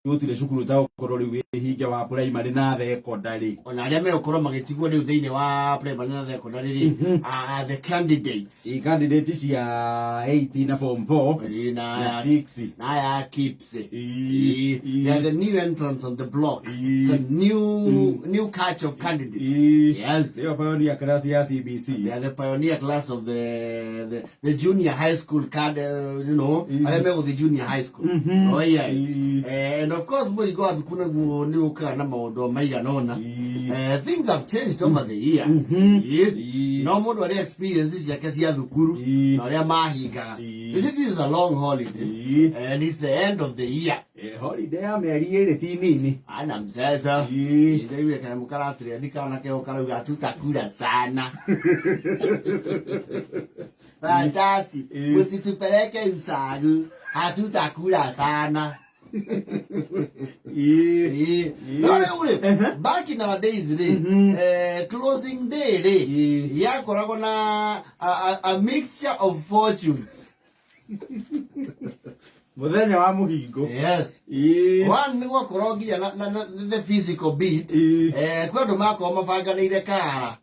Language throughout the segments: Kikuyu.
Gũtirĩ cukuru ũtagũkorwo rĩu wĩhinge wa primary na thekondarĩ. Ona arĩa megũkorwo magĩtigwo rĩu thĩinĩ wa primary na secondary rĩ, are the candidates. I candidate cia 8 na form 4 Ĩĩ, na na 6. Na aya KIPS. Ĩĩ, ĩĩ. They are the new entrants on the block. Ĩĩ. It's a new catch of candidates. Yes. Nĩyo pioneer class ya CBC. They are the pioneer class of the junior high school card, arĩa megũthiĩ junior high school. Oh yes. And of course mũhingo wa thukuru naguo nĩ ũkaga na maũndũ maigana ũna. Things have changed over the years. No mũndũ arĩa experience ciake cia thukuru na ũrĩa mahingaga. You see, this is a long holiday. And it's the end of the year. Holiday ya mĩeri 2 ti nini. Ana mchezo. Ndio kana mkaratria kana keo karauga tutakula sana. Wazazi, msitupeleke usagu, hatutakula sana. No rĩu rĩ, back in our days rĩ, closing day rĩ, yakoragwo na a mixture of fortunes. Mũthenya wa mũhingo. Yes. One nĩ gwakorwo nginya na the physical bit. Kwĩ andũ makorwo mabanganĩire kara.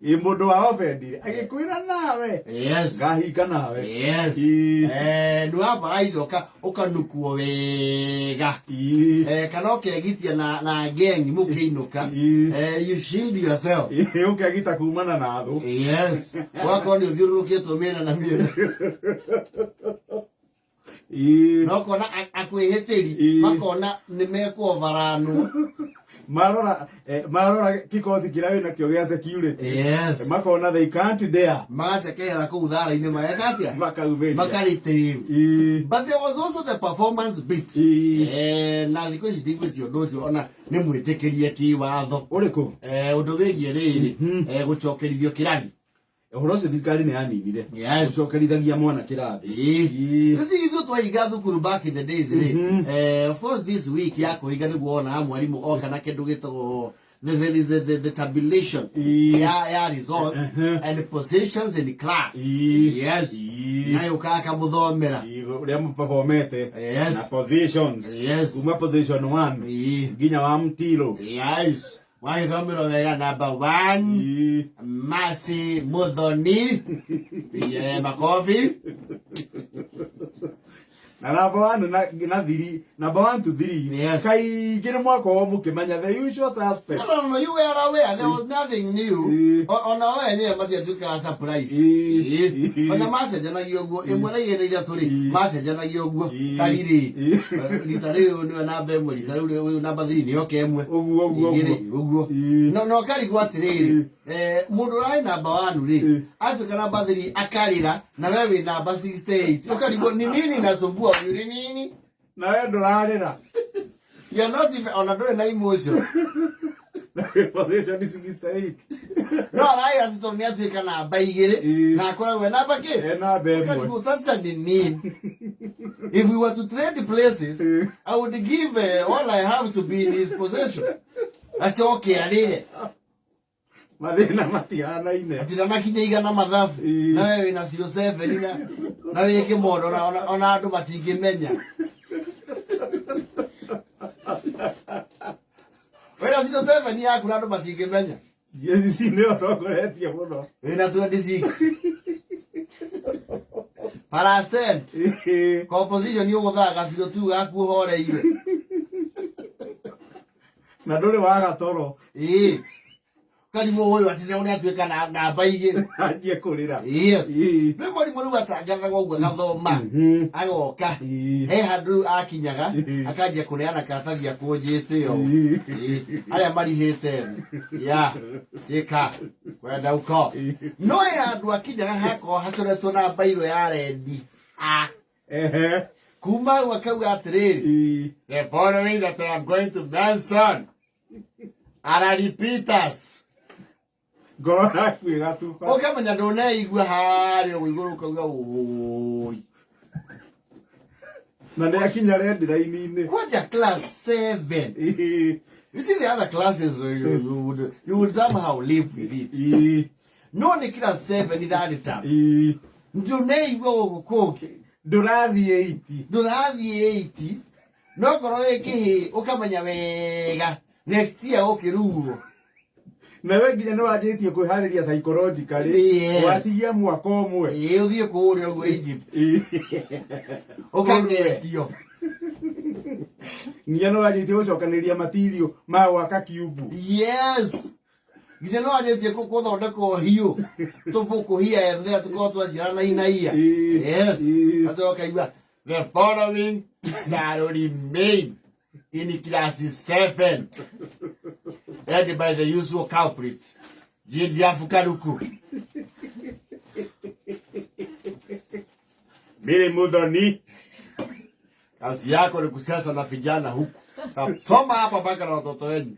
Ĩ mũndũ wa obendire agĩkwĩra nawe. Yes. Ngahinga nawe. Yes. Nĩ wambaga ithoka ũkanukuo wega. Kana ũkegitia na ngeng mũkĩinũka. You shield yourself. Ũkegita kumana na thũ. Yes. Ũgakorwo nĩ ũthiũrũrũkĩtwo mĩena na mĩena. Na ũkona akwĩhĩtĩri makona nĩ mekuobaranwo. Marora kikosi kĩrĩa wĩnakĩo gĩa security. Yes. Makona they can't dare. Magacekehera kũu thara-inĩ mageka atĩa? Makaumĩria. Makarĩtĩrĩru. But there was also the performance bit. Na thikũ ici ndigwĩciria ũndũ ũcio ona nĩ mwĩtĩkĩrie kĩwatho. Ũrĩkũ? Ũndũ wĩgiĩ rĩrĩ, gũcokerithio kĩrathi. Ũhoro ũcio thirikari nĩ yaninire. Yes. Gũcokerithagia mwana kĩrathi. You see, ithuĩ twahinga thukuru back in the days rĩ, of course this week ya kũhinga nĩguo wonaga mwarimũ oka na kĩndũ gĩtagwo the tabulation ya results and positions in class. Yes. Nayo ũkaga akamũthomera. Ũrĩa mũperformete. Yes. Na positions. Yes. Kuma position 1 nginya wa mtiro. Yes. Wagĩthomerwo wega number 1. Mercy Muthoni. Pigie makofi. Na number 1 na 3, number 1 to 3. Yes. Kaingĩ nĩ mwakorwo mũkĩmenya the usual suspect. No, no, no, you were aware there was nothing new. Ona o enyewe matiatuĩkaga surprise. Ona macenjanagia ũguo 1 na 2 na 3 rĩ, macenjanagia ũguo tari rĩ, rita rĩu nĩwe namba 1, rita rĩu ũyũ namba 3 nĩ oke 1. Ũguo, ũguo, 2, ũguo. ũguo. No ũkarigwo atĩrĩrĩ, mũndũ ũrarĩ namba 1 rĩ, atuĩka namba 3 akarĩra, na we wĩ namba 68. Ũkarigwo ni nini nasumbua huyu, ni nini? Na we ndũrarĩra. You are not even, ona ndũrĩ na emotion. Position 68. No ararĩra tu tondũ nĩ atuĩka namba 2, na akoragwo e namba kĩ? E namba 1. Ũkarigwo sasa ni nini? If we were to trade places, I would give all I have to be in his possession. Acoke arĩre. Mathĩna matihanaine. Matiranakinya igana mathabu. Na we wĩna 07 na wĩ kĩmondo ona andũ matingĩmenya. Wĩna 07 yaku na andũ matingĩmenya. GSC nĩ ũtongoretie mũno. Wĩna 26. Percent. Composition ũgũthaga 02 gaku ũhoreire. Na ndũrĩ waga toro. Karimũ ũyũ atĩ nĩ atuĩka na namba 2. Anjie kũrĩra. Yes. Rĩu mwarimũ rĩu atangathaga ũguo agathoma. Agoka. He handũ rĩu akinyaga, akanjia kũneana karatathi akũnjĩte ũũ. Arĩa marihĩte thĩ. Ya. Cika. Kwenda uko. No he handũ akinyaga hakorwo hacoretwo na mbairũ ya rendi. Kuma hau akauga atĩrĩrĩ, The following that I am going to mention are repeaters. Ngoro yaku ĩgatuba. Ũkamenya ndũneigua harĩa ũguo igũrũ ũkauga ũi. Na nĩ akinya red line-inĩ. Kwanja class 7. You see the other classes, you would somehow live with it. No nĩ class 7 third term. Ndũneigua gũkũ kũngĩ. Ndũrathiĩ 8. Ndũrathiĩ 8. No korwo wĩ kĩhĩ ũkamenya wega next year ũkĩrurwo. Nawe nginya nĩ wanjĩtie kwĩharĩria psychologically. Yes. Watigia mwaka ũmwe. Ĩĩ, ũthiĩ kũũrĩa ũguo Egypt. Ũkagetio. Nginya nĩ wanjĩtie gũcokanĩrĩria material ma gwaka kiubu. Yes. Nginya no wanjĩtie gũthondeka ũhiũ tũbũkũhia ethe tũkorwo twaciarana inaia. Ĩĩ. Yes. Ĩĩ. Acoka kaigua the following shall remain in class 7 led by the usual culprit Gideon Karuku. Mary Muthoni. Kazi yako ni kusiasa na vijana huku. Soma hapa mpaka na watoto wenyu.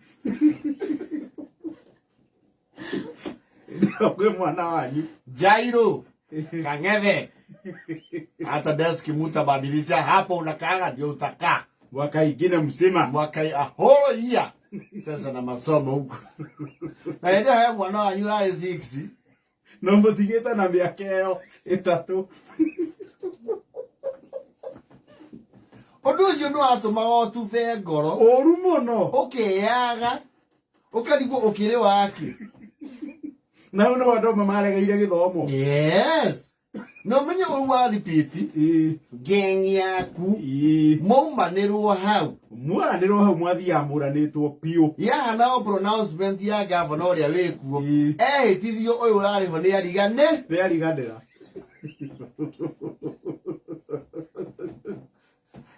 Kwĩ mwana wanyu. Jairo Kang'ethe, hata deski mutabadilisha hapo, unakaanga ndio utakaa Mwaka ingine mzima. Mwaka ahoro iya sasa na masomo huko na ende haya mwana wanyu arĩ 6. No mũtigĩte na mĩaka ĩyo 3. Ũndũ ũcio nĩ watũmaga ũtube ngoro. Ũru mũno. Ũkeyaga ũkarigwo ũkĩrĩ wake. Na hau nĩho andũ amwe maregeire gĩthomo. Yes, no menye ũru wa repeat. Ĩĩ. Gengi yaku Ĩĩ. maumanĩrwo hau. Mwaranĩrwo hau mwathiaga mũranĩtwo biũ. Yaha o pronouncement ya gavana ũrĩa wĩkuo. Ĩĩ. Ehĩtithio ũyũ ũrarĩho nĩ arigane. Nĩ ariganĩra.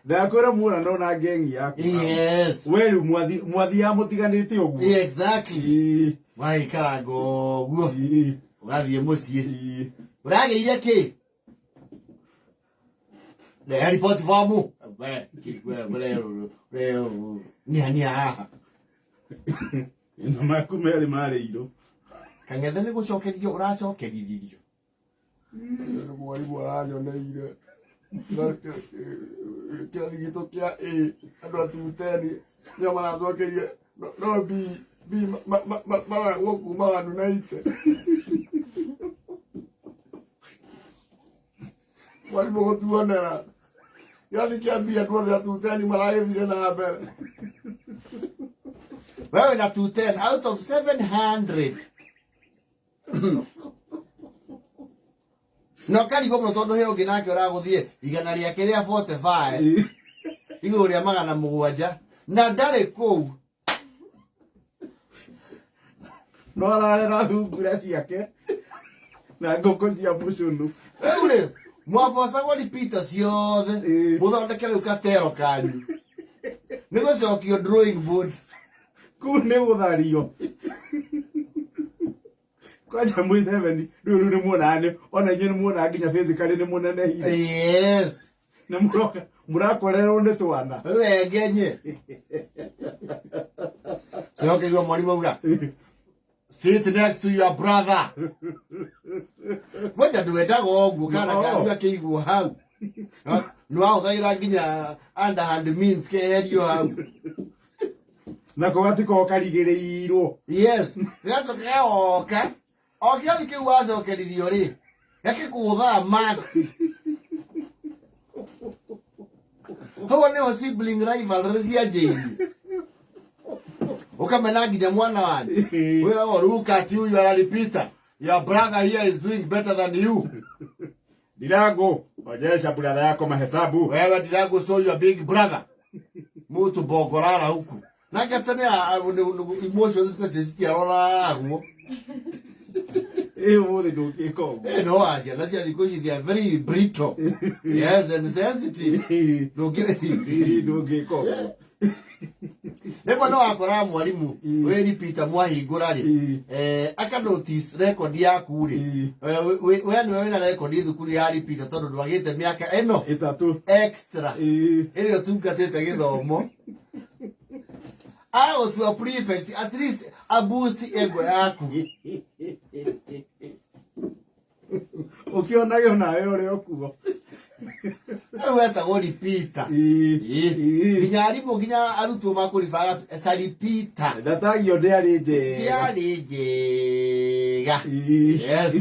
Ndakwĩra mũrano na ngengi yaku. Yes. We rĩu mwathiaga mũtiganĩte ũguo. Yeah, exactly. Ĩĩ. Waikaranga ũguo. Ĩĩ. Ũgathiĩ mũciĩ. Ĩĩ. Ũragĩire kĩ? Rehe report form. We, we, we, nia haha. Na maku merĩ marĩ irũ. Kang'ethe nĩ gũcokerio ũracokerithirio. Mwarimũ aranyoneire kĩrathi gitũ kĩa A andũ a 210 nĩo maracokerie no B B maragwo kuma 190. Mwarimũ gũtuonera kĩrathi kĩa B andũ othe a 210 maragĩthire na mbere. Wewe na 210 out of 700. No karigwo mũno tondũ he ũngĩ nake ũragũthiĩ igana rĩake rĩa 45 Ĩĩ. igũrũ rĩa 700 na ndarĩ kũu. No ararera thungura ciake na ngũkũ cia mũcũnũ. Rĩu rĩ mwabocagwo repeater ciothe. Ĩĩ. Mũthondeke rĩu katero kanyu nĩ gũcokio drawing board. Kũu nĩ gũthario. Kwanja mwĩ 7 rĩu nĩ muonaga nĩ ona inyuĩ nĩ muonaga nginya physically nĩ mũnenehire. Yes. Na mũroka mũrakorerwo nĩ twana. Rĩu engenye cokerio mwarimũ auga sit next to your brother. Ngoja ndwendaga ũguo kana No. kanyu akĩigwo hau. Nĩ wahũthagĩra nginya underhand means keherio hau. Nako gatiko karigĩrĩirwo. Yes. Gĩgacoka gagoka o kĩrathi kĩu wacokerithio rĩ gakĩkũgũthaga max. Hau nĩho sibling rivalry cianjĩirie. Ũkamena nginya mwana wanyu. Wĩragwo look at you, you are a repeater. Your brother here is doing better than you. Ndirango, onyesha brother yako mahesabu. Wewe Ndirango, so your big brother. Mutu bogorara huku. Nake tene emotions nacio citiaroragwo. Ĩ ũmũthĩ ndũngĩka ũguo. No ciana cia thikũ ici they are very brittle. Yes, and sensitive. Ĩ, Ndũngĩ ndũngĩka ũguo. Rĩmwe no wakoraga mwarimũ Ĩ. wĩ repeater mwahingũra rĩ Ĩ. aka notice record yaku rĩ. Ĩ. We nĩwe wĩna record thukuru ya repeater tondũ ndwagĩte mĩaka ĩno 3. Extra Ĩ. ĩrĩa ũtungatĩte gĩthomo. Agũtua prefect at least a boost ego yaku. Ũkĩonage onawe ũrĩa ũkuo. Rĩu wetagwo repeater. Ĩĩ. Ĩĩ. Ĩĩ. Nginya arimũ nginya arutwo makũribaga esa repeater. Ndatagio ndĩarĩ njega. Ndiarĩ njega. Ĩĩ. Yes.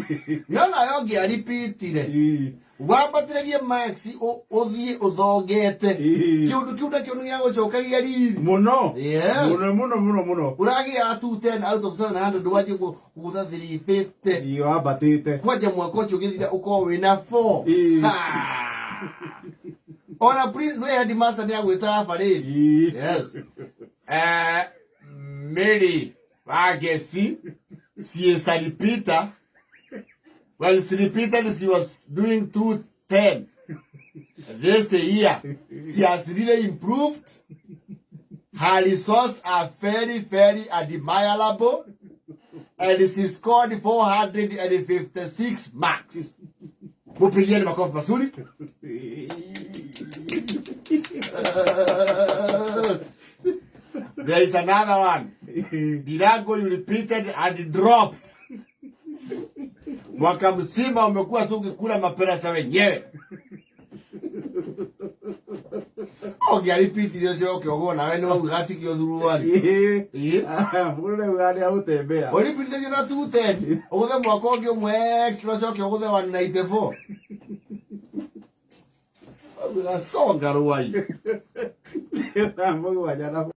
No nayo ngĩaripitire. Ĩĩ. Wambatĩrĩrie marks ũthiĩ ũthongete. Ĩĩ. Kĩũndũ kĩu nakĩo nĩ gĩagũcokagia riri. Mũno. Yes. Mũno mũno mũno mũno. Ũragĩa 210 out of 700 wanjie kũgũtha 350. Ĩĩ, wambatĩte. Kwanja mwaka ũcio ũgĩthira ũkorwo wĩna 4. Ĩĩ. Ona please nĩ headmaster nĩ agwĩtaga parade. Ĩĩ. Yes. Mary Wagesi, she is a repeater. Well, she repeated, she was doing 210. This year, she has really improved. Her results are very, very admirable. And she scored 456 marks. Mupigieni makofi mazuri. There is another one. Dirago, you repeated and dropped. Mwaka mzima umekuwa tu ukikula maperasa wenyewe. Ũngĩaripitire ũcio ũke ũgwo nawe nĩ wauga gatikio thuruarĩ. Ĩĩ. Ĩĩ. Mũndũ rĩu nĩ agũtembea. Ũripitithio na 210 ũgũthe mwaka ũngĩ ũmwe extra ũcoke ũgũthe 194. Wauga songa rwai. Thaa mũgwanja na